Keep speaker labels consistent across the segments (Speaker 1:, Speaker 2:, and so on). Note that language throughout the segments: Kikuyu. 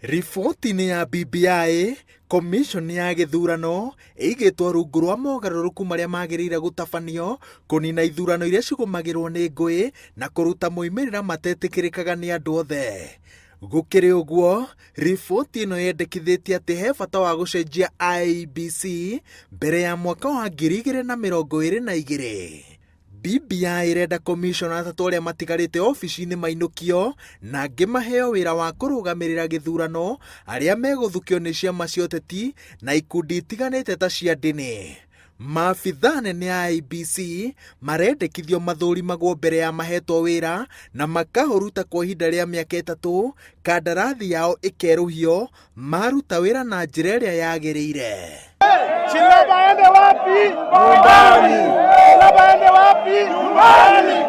Speaker 1: Riboti-inĩ ya BBI, Komishoni ya gĩthurano ĩigĩtwo rungu rwa mogarũrũku marĩa magĩrĩire gũtabanio kũnina ithurano iria cigũmagĩrwo nĩ ngũĩ na kũruta moimĩrĩra matetĩkĩrĩkaga nĩ andũ othe. Gũkĩrĩ ũguo, riboti ĩno yendekithĩtie atĩ he bata wa gũcenjia IEBC mbere ya mwaka wa 2022. BBI ĩrenda komishona atatũ arĩa matigarĩte obici-inĩ mainũkio na angĩ maheo wĩra wa kũrũgamĩrĩra gĩthurano arĩa megũthukio nĩ ciama cia ũteti na ikundi itiganĩte ta cia ndini. Maabithaa anene a IEBC marendekithio mathũrimagwo mbere ya mahetwo wĩra na makaũruta kwa ihinda rĩa mĩaka 3 kandarathi yao ĩkerũhio maruta wĩra na njĩra ĩrĩa yagĩrĩire.
Speaker 2: Chiloba aende wapi? Nyumbani. Chiloba aende wapi? Nyumbani.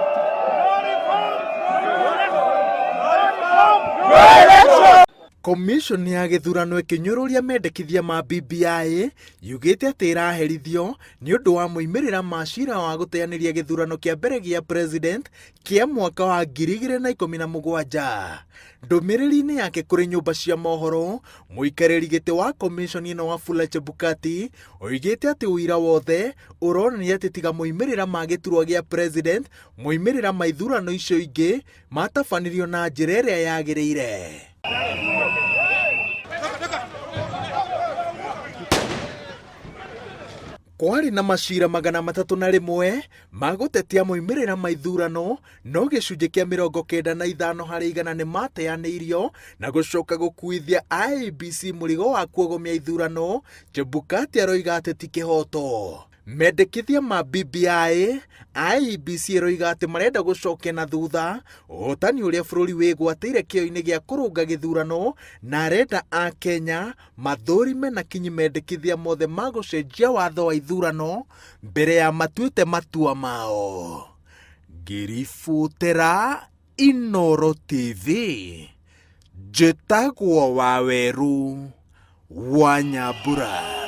Speaker 1: Komishoni ya gĩthurano ĩkĩnyũrũria mendekithia ma BBI yugĩte atĩ ĩraherithio nĩ ũndũ wa moimĩrĩra ma cira wa gũteanĩria gĩthurano kĩa mbere gĩa president kĩa mwaka wa 2017. Ndũmĩrĩri-inĩ yake kũrĩ nyũmba cia mohoro, mũikarĩri gĩtĩ wa komishoni ĩno Wafula Chebukati oigĩte atĩ ũira wothe ũronania atĩ tiga moimĩrĩra ma gĩturwa gĩa president, moimĩrĩra ma ithurano icio ingĩ matabanirio na njĩra ĩrĩa yagĩrĩire. Kwarĩ na macira 301 ma gũtetia moimĩrĩra ma ithurano, no gĩcunjĩ kĩa 95 harĩ igana nĩ mateanĩirio na gũcoka gũkuithia IEBC mũrigo wa kuogomia ithurano. Chebukati aroiga atĩ ti kĩhoto. Mendekithia ma BBI, IEBC ĩroiga atĩ marenda gũcokia na thutha ũhotani ũrĩa bũrũri wĩgwatĩire kĩo-inĩ gĩa kũrũnga gĩthurano, na arenda a Kenya mathũrime na kinyi mendekithia mothe ma gũcenjia watho wa ithurano mbere ya matuĩte matua mao. Ngĩribotera Inooro TV, njĩtagwo Waweru wa Nyambura.